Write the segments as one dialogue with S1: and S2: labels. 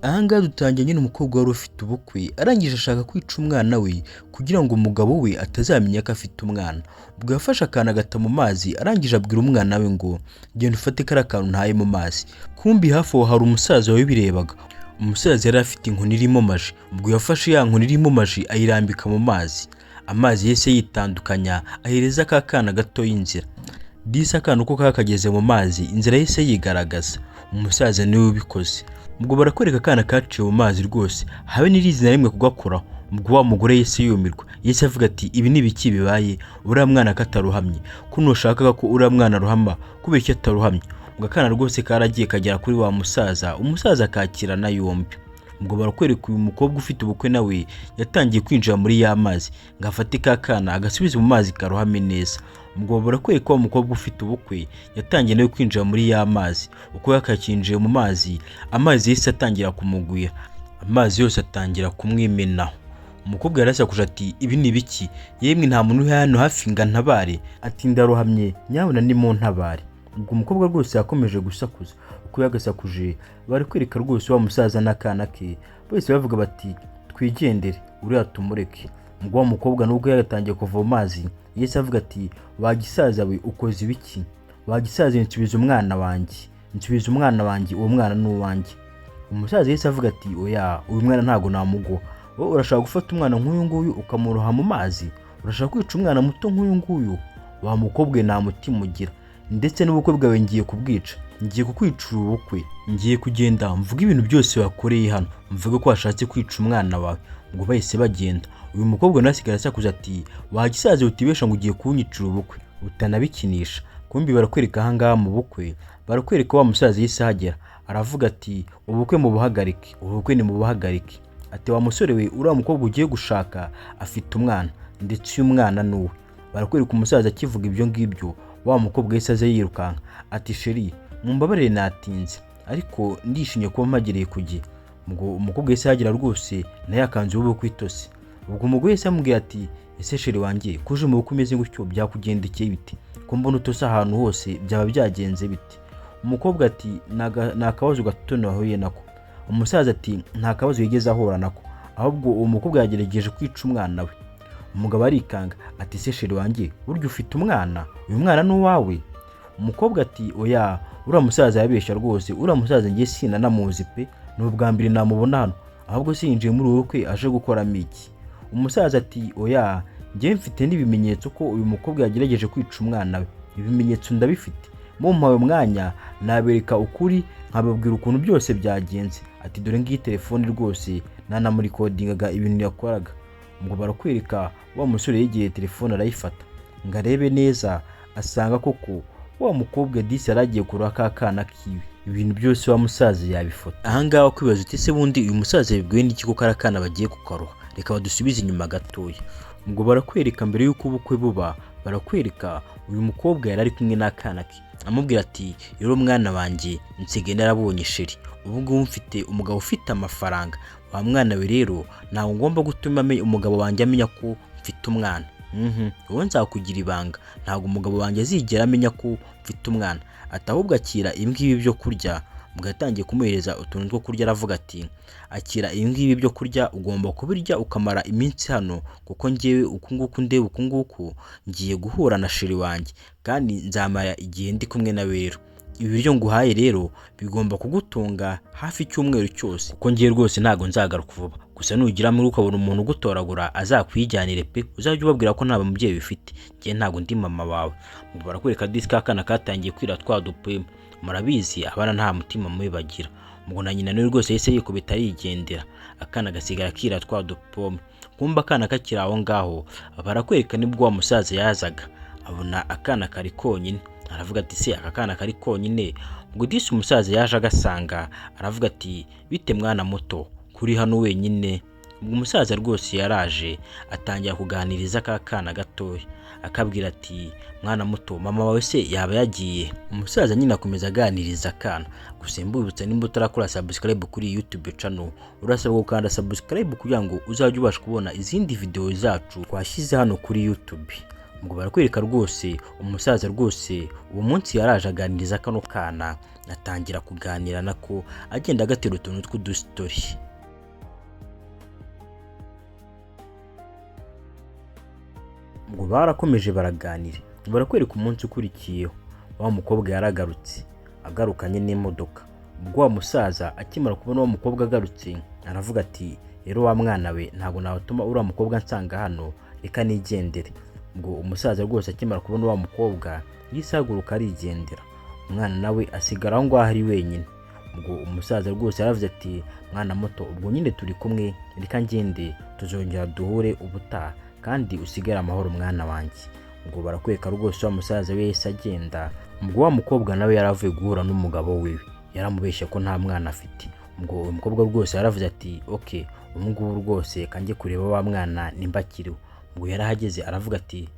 S1: Ahangaha dutangiye nyine umukobwa wari ufite ubukwe, arangije ashaka kwica umwana we kugira ngo umugabo we atazamenya ko afite umwana. Ubwo yafashe akantu agata mu mazi, arangije abwira umwana we ngo: "Genda ufate kariya kantu ntaye mu mazi." Kumbi hafi aho hari umusaza wabirebaga. Umusaza yari afite inkoni irimo maji. Ubwo yafashe ya nkoni irimo maji ayirambika mu mazi, amazi yahise yitandukanya, ahereza ka kana gato y'inzira. Disi akana uko kakageze mu mazi, inzira yahise yigaragaza. Umusaza niwe ubikoze. Ubwo barakwereka akana kaciye mu mazi rwose, habe n'irizi na rimwe kugakoraho. Ubwo wa mugore yahise yumirwa, yahise avuga ati: "Ibi ni ibiki bibaye? Uriya mwana kataruhamye, ko nushakaga ko uriya mwana aruhama, kubera icyo ataruhamye?" Ubwo akana rwose karagiye kagera kuri wa musaza, umusaza akakirana yombi. Ubwo barakwereka uyu mukobwa ufite ubukwe nawe yatangiye kwinjira muri ya mazi ngo afate ka kana agasubize mu mazi karohame neza. Ubwo barakwereka wa mukobwa ufite ubukwe yatangiye nawe kwinjira muri ya mazi. Uko yakakinjiye mu mazi, amazi yahise atangira kumugwira, amazi yose atangira kumwimenaho. Umukobwa yarasakuje ati: "Ibi ni ibiki yemwe? Nta muntu uri hano hafi ngo antabare?" Ati: "Ndarohamye, nyabuna ni mu ntabare." Ubwo umukobwa rwose yakomeje gusakuza. Uko yagasakuje, bari kwereka rwose wa musaza n'akana ke bose bavuga bati: "Twigendere, uriya tumureke." Ubwo wa mukobwa nubwo yagatangiye kuva mu mazi, yahise avuga ati: "Wagisaza we, ukoze ibiki? Wagisaza, nsubiza umwana wanjye, nsubiza umwana wanjye, uwo mwana ni uwanjye." Umusaza yahise avuga ati: "Oya, uyu mwana ntabwo namuguha. Wowe urashaka gufata umwana nk'uyu nguyu ukamuroha mu mazi? Urashaka kwica umwana muto nk'uyu nguyu? Wa mukobwa we, nta mutima ugira, ndetse n'ubukwe bwawe ngiye kubwica, ngiye kukwicira ubukwe. Ngiye kugenda mvuge ibintu byose wakoreye hano, mvuge ko washatse kwica umwana wawe." Ubwo bahise bagenda. Uyu mukobwa nawe asigara asakuza ati: "Wagisaza, utibesha ngo ugiye kunyicira ubukwe, utanabikinisha." Kumbi barakwereka ahangaha mu bukwe, barakwereka wa musaza yahise ahagera, aravuga ati: "Ubukwe mubuhagarike, ubukwe ni mubuhagarike." Ati: "Wa musore we, uriya mukobwa ugiye gushaka afite umwana, ndetse uyu mwana ni uwe." Barakwereka umusaza akivuga ibyo ngibyo, wa mukobwa yahise aza yirukanka ati: "Chéri, mumbabarire natinze, ariko ndishimye kuba mpagereye ku gihe." Ubwo umukobwa yahise ahagera rwose nawe yakanzu y'ubukwe itose. Ubwo umugore yahise amubwira ati: "Ese chéri wanjye, ko uje mu bukwe umeze gutyo, byakugendekeye bite? Ko mbona utose ahantu hose, byaba byagenze bite?" Umukobwa ati: "Ni akabazo gato nahuye nako." Umusaza ati: "Nta kabazo yigeze ahura nako, ahubwo uwo mukobwa yagerageje kwica umwana we." Umugabo arikanga ati: "Se chéri wanjye, burya ufite umwana? Uyu mwana ni uwawe?" Umukobwa ati: "Oya, uriya musaza yabeshya rwose, uriya musaza ngiye sinanamuzi pe, ni ubwa mbere namubona hano. Ahubwo se yinjiye muri ubu bukwe aje gukoramo iki?" Umusaza ati: "Oya, njyewe mfite n'ibimenyetso ko uyu mukobwa yagerageje kwica umwana we. Ibimenyetso ndabifite, mumpaye umwanya nabereka ukuri, nkababwira ukuntu byose byagenze." Ati: "Dore ngiyi telefone rwose, nanamurikodingaga ibintu yakoraga." Ubwo barakwereka wa musore yegereye telefone, arayifata ngo arebe neza, asanga koko wa mukobwa disi yari agiye kureba ka kana kiwe, ibintu byose wa musaza yabifata. Ahangaha wakwibaza uti: "Ese bundi uyu musaza yabibwiwe n'iki ko kariya kana bagiye kukaroha?" Reka badusubize inyuma gatoya. Ubwo barakwereka mbere y'uko ubukwe buba, barakwereka uyu mukobwa yari ari kumwe n'akana ke, amubwira ati: "Rero mwana wanjye, nsigaye narabonye chéri, ubu ngubu mfite umugabo ufite amafaranga. Wa mwana we rero, ntabwo ngomba gutuma umugabo wanjye amenya ko mfite umwana. Wowe nzakugira ibanga, ntabwo umugabo wanjye azigera amenya ko mfite umwana." Ati: "Ahubwo akira ibi ngibi byo kurya." Ubwo yatangiye kumuhereza utuntu two kurya, aravuga ati: "Akira ibi ngibi byo kurya, ugomba kubirya ukamara iminsi hano, kuko ngewe uku nguku ndeba uku nguku ngiye guhura na chéri wanjye, kandi nzamara igihe ndi kumwe nawe. Rero ibi biryo nguhaye rero bigomba kugutunga hafi icyumweru cyose, kuko ngiye rwose ntabwo nzagaruka vuba. Gusa nugira muri ukabona umuntu ugutoragura, azakwijyanire pe, uzajya ubabwira ko nta mubyeyi ufite, njye ntabwo ndi mama wawe." Ngo barakwereka disi ka kana katangiye kwira twa dupemu. Murabizi, abana nta mutima mubi bagira. Ubwo na nyina niwe rwose yahise yikubita arigendera, akana gasigara kira twa dupome. Kumba akana kakiri aho ngaho, barakwereka nibwo wa musaza yazaga, abona akana kari konyine, aravuga ati: "Se aka kana kari konyine?" Ubwo disi umusaza yaje agasanga, aravuga ati: "Bite mwana muto, kuri hano wenyine?" Ubwo umusaza rwose yaraje atangira kuganiriza ka kana gatoya, akabwira ati: "Mwana muto, mama wawe se yaba yagiye?" Umusaza nyine akomeza aganiriza akana. Gusa mbibutsa, nimba utarakora subscribe kuri YouTube channel, urasabwa gukanda subscribe kugira ngo uzajye ubasha kubona izindi video zacu twashyize hano kuri YouTube. Ubwo barakwereka rwose umusaza rwose uwo munsi yaraje aganiriza kano kana. Atangira kuganira nako agenda agatera utuntu tw'udusitori. Ubwo barakomeje baraganira, barakwereka umunsi ukurikiyeho wa mukobwa yaragarutse agarukanye n'imodoka. Ubwo wa musaza akimara kubona wa mukobwa agarutse aravuga ati rero wa mwana we, ntabwo natuma uriya mukobwa nsanga hano, reka nigendere. Ubwo umusaza rwose akimara kubona wa mukobwa yahise ahaguruka arigendera, umwana nawe asigara aho ngaho ari wenyine. Ubwo umusaza rwose yaravuze ati mwana muto, ubwo nyine turi kumwe, reka ngende, tuzongera duhure ubutaha, kandi usigare amahoro mwana wanjye. Ubwo barakwereka rwose wa musaza we yahise agenda. Ubwo wa mukobwa nawe yari avuye guhura n'umugabo wiwe, yaramubeshye ko nta mwana afite. Ubwo uwo mukobwa rwose yaravuze ati ok, ubu ngubu rwose kanjye kureba wa mwana nimba akiriho. Ubwo yarahageze aravuga ati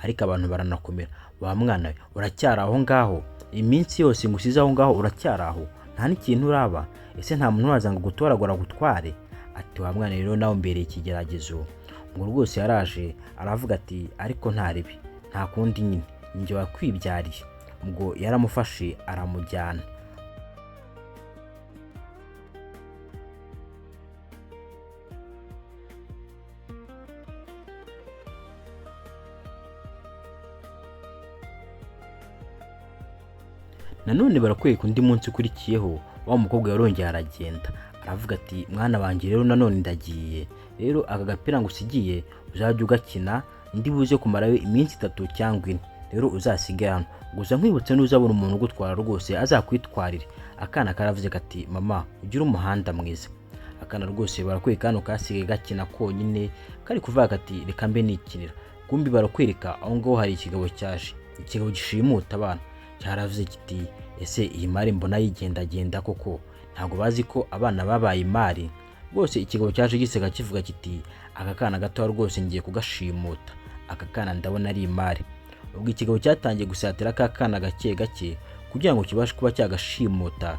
S1: ariko abantu baranakomera, wa mwana we uracyari aho ngaho, iminsi yose ngusize aho ngaho uracyari aho, nta n'ikintu uraba, ese nta muntu uraza ngo agutoragure agutware? Ati wa mwana rero nawe umbereye ikigeragezo. Ubwo rwose yaraje aravuga ati ariko nta ribi, nta kundi nyine, njye wakwibyariye. Ubwo yaramufashe aramujyana. Nanone barakwereka undi munsi ukurikiyeho wa mukobwa yarongeye aragenda aravuga ati mwana wanjye rero nanone ndagiye, rero aka gapira ngusigiye uzajya ugakina, ndi buze kumarayo iminsi 3 cyangwa 4, rero uzasigare hano, gusa nkwibutse n'uzabona umuntu ugutwara rwose azakwitwarire. Akana karavuze kati mama ugire umuhanda mwiza. Akana rwose barakwereka hano kasigaye gakina konyine, kari kuvuga kati reka mbe nikinira. Kumbi barakwereka aho ngaho hari ikigabo cyaje, ikigabo gishimuta abana, cyaravuze kiti ese iyi mari mbona yigendagenda koko, ntabwo bazi ko abana babaye imari. Rwose ikigabo cyaje giseka kivuga kiti aka kana gato rwose ngiye kugashimuta, aka kana ndabona ari imari. Ubwo ikigabo cyatangiye gusatira ka kana gake gake kugira ngo kibashe kuba cyagashimuta,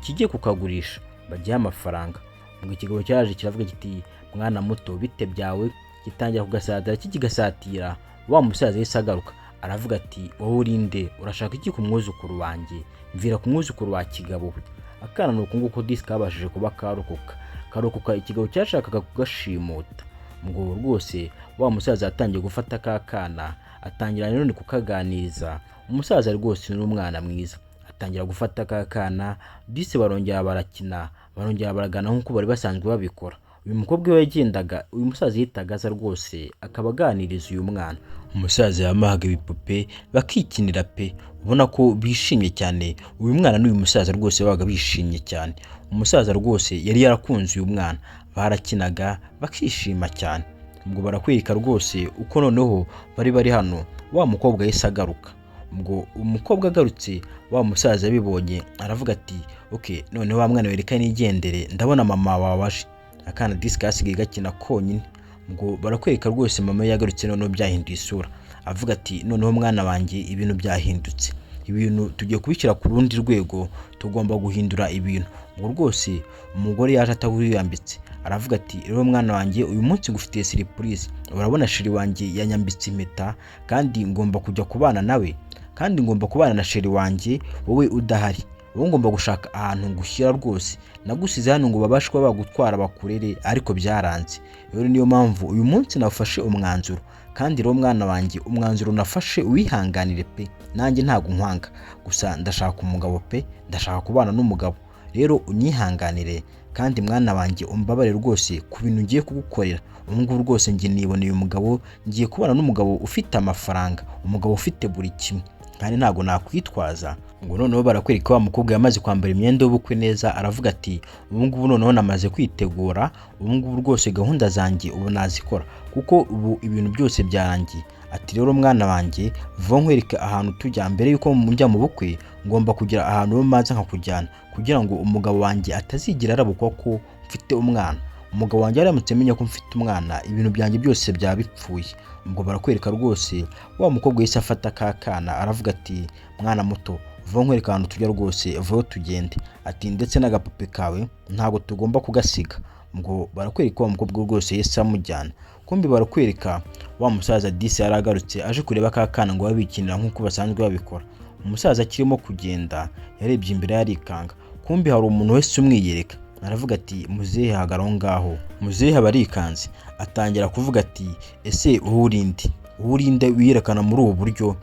S1: kijye kukagurisha bagihe amafaranga. Ubwo ikigabo cyaje kiravuga kiti mwana muto bite byawe, gitangira kugasatira kikigasatira. Wa musaza yahise agaruka aravuga ati wowe urinde, urashaka iki ku mwuzukuru wanjye, mvira ku mwuzukuru wa kigabo we. Akana ni uku nguko disi kabashije kuba karokoka, karokoka ikigabo cyashakaga kugashimuta. Ubwo rwose wa musaza yatangiye gufata ka kana, atangira nanone kukaganiriza. Umusaza rwose ni umwana mwiza, atangira gufata ka kana, disi barongera barakina, barongera baragana nk'uko bari basanzwe babikora. Uyu mukobwa iyo yagendaga, uyu musaza yitaga aza rwose akaba aganiriza uyu mwana. Umusaza yamuhaga ibipupe bakikinira pe, ubona ko bishimye cyane. Uyu mwana n'uyu musaza rwose babaga bishimye cyane. Umusaza rwose yari yarakunze uyu mwana, barakinaga bakishima cyane. Ubwo barakwereka rwose uko noneho bari bari hano, wa mukobwa yahise agaruka. Ubwo umukobwa agarutse, wa musaza yabibonye aravuga ati ok, noneho wa mwana wereka nigendere, ndabona mama wawe aje. Akana disi kasigaye gakina konyine. Ubwo barakwereka rwose mama yagarutse noneho byahinduye isura, avuga ati noneho mwana wanjye ibintu byahindutse, ibintu tugiye kubishyira ku rundi rwego, tugomba guhindura ibintu. Ubwo rwose umugore yaje atawiyambitse aravuga ati rero mwana wanjye uyu munsi ngufitiye surprise, urabona sheri wanjye yanyambitse impeta kandi ngomba kujya kubana nawe, kandi ngomba kubana na sheri wanjye wowe udahari, wowe ngomba gushaka ahantu ngushyira rwose, nagusize hano ngo babashe kuba bagutwara bakurere, ariko byaranze. Rero niyo mpamvu uyu munsi nafashe umwanzuro, kandi rero mwana wanjye umwanzuro nafashe wihanganire pe, nanjye ntabwo nkwanga, gusa ndashaka umugabo pe, ndashaka kubana n'umugabo, rero unyihanganire kandi mwana wanjye umbabare rwose ku bintu ngiye kugukorera. Ubu ngubu rwose njye niboneye umugabo, ngiye kubana n'umugabo ufite amafaranga, umugabo ufite buri kimwe, kandi ntabwo nakwitwaza. Ngo noneho barakwereka wa mukobwa yamaze kwambara imyenda y'ubukwe neza, aravuga ati ubu ngubu noneho namaze kwitegura, ubu ngubu rwose gahunda zanjye ubu nazikora, kuko ubu ibintu byose byarangiye. Ati rero mwana wanjye vuba nkwereke ahantu tujya, mbere yuko njya mu bukwe ngomba kugira ahantu mbanza nkakujyana, kugira ngo umugabo wanjye atazigira arabukwa ko mfite umwana. Umugabo wanjye aramutse amenya ko mfite umwana, ibintu byanjye byose byaba bipfuye. Ubwo barakwereka rwose wa mukobwa yahise afata ka kana aravuga ati mwana muto vuba nkwereka ahantu tujya rwose, vuba tugende. Ati ndetse n'agapupe kawe ntabwo tugomba kugasiga. Ubwo barakwereka wa mukobwa rwose yahise amujyana. Kumbi barakwereka wa musaza disi yaragarutse aje kureba ka kana ngo babikinira nk'uko basanzwe babikora. Umusaza akirimo kugenda yarebye imbere yarikanga, kumbi hari umuntu wese umwiyereka. Aravuga ati muzehe hagara aho ngaho. Muzehe aba arikanze, atangira kuvuga ati ese wowe uri nde? Wowe uri nde wiyerekana muri ubu buryo?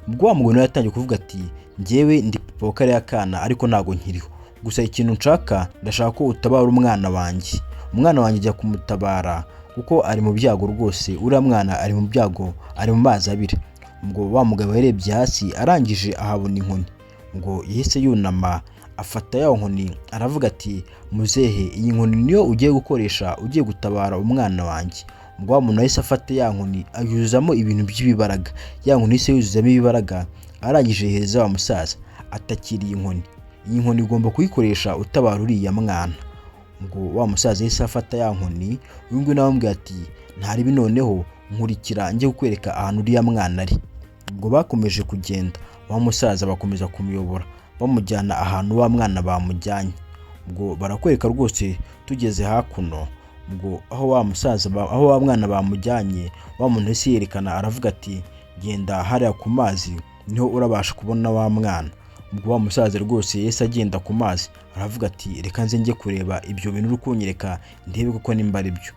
S1: Ubwo wa mugabo nawe yatangiye kuvuga ati njyewe ndi papa wa kariya kana ariko ntabwo nkiriho, gusa ikintu nshaka ndashaka ko utabara umwana wanjye. Umwana wanjye jya kumutabara kuko ari mu byago rwose, uriya mwana ari mu byago, ari mu mazi abira. Ubwo wa mugabo yarebye hasi arangije ahabona inkoni, ubwo yahise yunama afata ya nkoni aravuga ati muzehe iyi nkoni niyo ugiye gukoresha ugiye gutabara umwana wanjye. Ubwo wa muntu yahise afata ya nkoni ayuzuzamo ibintu by'ibibaraga, ya nkoni yahise yuzuzamo ibibaraga arangije yihereza wa musaza atakiriye inkoni, iyi nkoni ugomba kuyikoresha utabara uriya mwana. Ubwo wa musaza yahise afata ya nkoni, uyu nguyu nawe amubwira ati ntaribi noneho nkurikira njye kukwereka ahantu uriya mwana ari. Ubwo bakomeje kugenda, wa musaza bakomeza kumuyobora bamujyana ahantu wa mwana bamujyanye. Ubwo barakwereka rwose tugeze hakuno, ubwo aho wa musaza aho wa mwana bamujyanye, wa muntu wese yerekana aravuga ati genda hariya ku mazi niho urabasha kubona wa mwana. Ubwo wa musaza rwose yahise agenda ku mazi aravuga ati reka nze njye kureba ibyo bintu uri kunyereka ndebe koko nimba ari byo.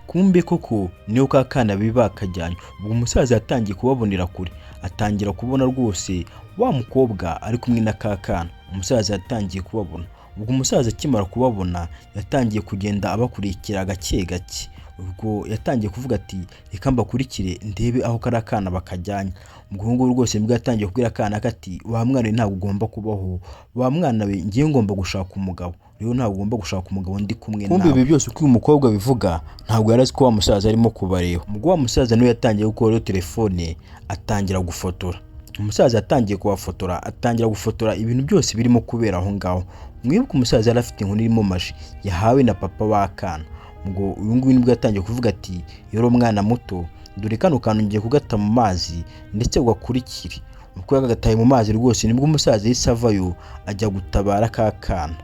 S1: Kumbe koko niho ka kana biba bakajyanye. Ubwo umusaza yatangiye kubabonera kure, atangira kubona rwose wa mukobwa ari kumwe na ka kana. Umusaza yatangiye kubabona. Ubwo umusaza akimara kubabona yatangiye kugenda abakurikira gake gake. Ubwo yatangiye kuvuga ati reka mbakurikire ndebe aho kariya kana bakajyanye. Ubwo ubu ngubu rwose nibwo yatangiye kubwira akana ke ati wa mwana we ntabwo ugomba kubaho, wa mwana we ngiye ngomba gushaka umugabo, rero ntabwo ugomba gushaka umugabo ndi kumwe nawe. Kumbe ibi byose uko uyu mukobwa abivuga ntabwo yari azi ko wa musaza arimo kubareba. Ubwo wa musaza niwe yatangiye gukuraho telefone atangira gufotora. Umusaza yatangiye kubafotora, atangira gufotora ibintu byose birimo kubera aho ngaho. Mwibuke umusaza yari afite inkoni irimo maji yahawe na papa w'akana. Ubwo uyu nguyu nibwo yatangiye kuvuga ati yari umwana muto, dore kano kantu ngiye kugata mu mazi ndetse ugakurikire. Uko yagataye mu mazi rwose nibwo umusaza yahise avayo ajya gutabara ka kana.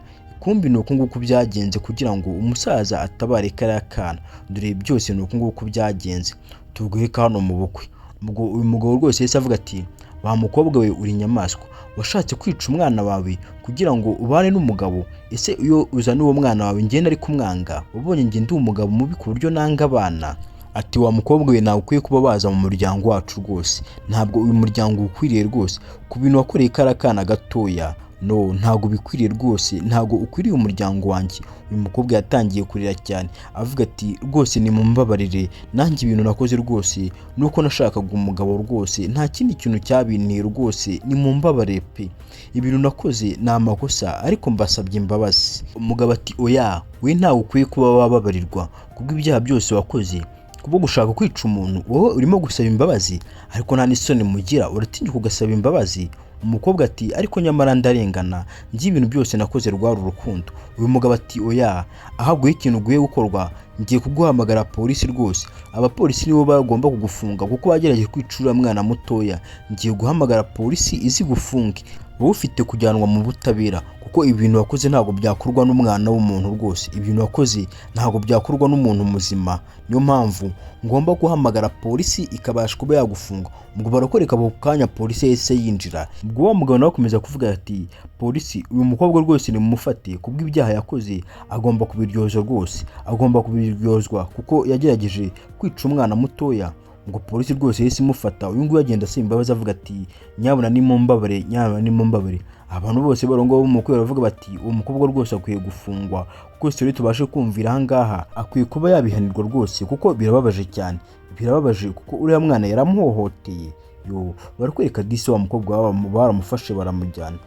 S1: Kumbi ni uku nguku byagenze kugira ngo umusaza atabare kariya kana. Dore byose ni uku nguku byagenze. Tuguheka hano mu bukwe. Ubwo uyu mugabo rwose yahise avuga ati wa mukobwa we uri inyamaswa, washatse kwica umwana wawe kugira ngo ubane n'umugabo, ese iyo uzana uwo mwana wawe njye nari kumwanga, wabonye njye ndi umugabo mubi ku buryo nanga abana? Ati wa mukobwa we ntabwo ukwiye kuba waza mu muryango wacu rwose, ntabwo uyu muryango ukwiriye rwose, ku bintu wakoreye kariya kana gatoya, no ntabwo bikwiriye rwose, ntabwo ukwiriye umuryango wanjye. Uyu mukobwa yatangiye kurira cyane avuga ati rwose nimumbabarire, nanjye ibintu nakoze rwose nuko nashakaga umugabo rwose, nta kindi kintu cyabinteye rwose, nimumbabarire pe, ibintu nakoze ni amakosa ariko mbasabye imbabazi. Umugabo ati oya, we ntabwo ukwiye kuba wababarirwa kubw'ibyaha byose wakoze, kubwo gushaka kwica umuntu, wowe urimo gusaba imbabazi ariko nta n'isoni mugira, uratinyuka ugasaba imbabazi? Umukobwa ati ariko nyamara ndarengana, njye ibintu byose nakoze rwari urukundo. Uyu mugabo ati oya, ahubwo ikintu ugiye gukorwa ngiye kuguhamagara polisi rwose, abapolisi nibo bagomba kugufunga kuko bagerageje kwica uriya mwana mutoya, ngiye guhamagara polisi izi gufunge, wowe ufite kujyanwa mu butabera kuko ibintu wakoze ntabwo byakorwa n'umwana w'umuntu rwose, ibintu wakoze ntabwo byakorwa n'umuntu muzima, niyo mpamvu ngomba guhamagara polisi ikabasha kuba yagufunga. Ubwo barakwereka ako kanya polisi yahise yinjira. Ubwo wa mugabo nawe akomeza kuvuga ati polisi uyu mukobwa rwose nimumufate kubw'ibyaha yakoze, agomba kubiryozwa rwose, agomba kubiryozwa kuko yagerageje kwica umwana mutoya. Ubwo polisi rwose yahise imufata, uyu nguyu agenda asaba imbabazi avuga ati nyabuna nimumbabare, nyabuna nimumbabare. Abantu bose bari aho ngaho mu bukwe baravuga bati uwo mukobwa rwose akwiye gufungwa kuko story tubashe kumvira aha ngaha akwiye kuba yabihanirwa rwose kuko birababaje cyane, birababaje kuko uriya mwana yaramuhohoteye. Yo barakwereka disi wa mukobwa baramufashe baramujyana.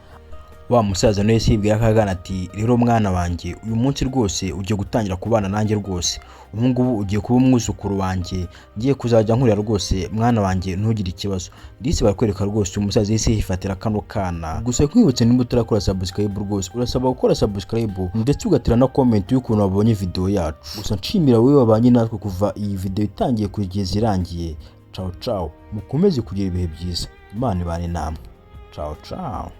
S1: Wa musaza nawe yahise yibwira akagana ati rero mwana wanjye uyu munsi rwose ugiye gutangira kubana nanjye rwose, ubu ngubu ugiye kuba umwuzukuru wanjye, ngiye kuzajya nkurira rwose mwana wanjye ntugire ikibazo. Disi barakwereka rwose umusaza yahise yifatira kano kana. Gusa nkwibutse nimba utarakora subscribe rwose urasaba gukora subscribe ndetse ugatera na comment y'ukuntu wabonye video yacu. Gusa nshimira wowe wabanye natwe kuva iyi video itangiye kugeza irangiye. Ciao ciao, mukomeze kugira ibihe byiza, Imana ibane namwe. Ciao ciao.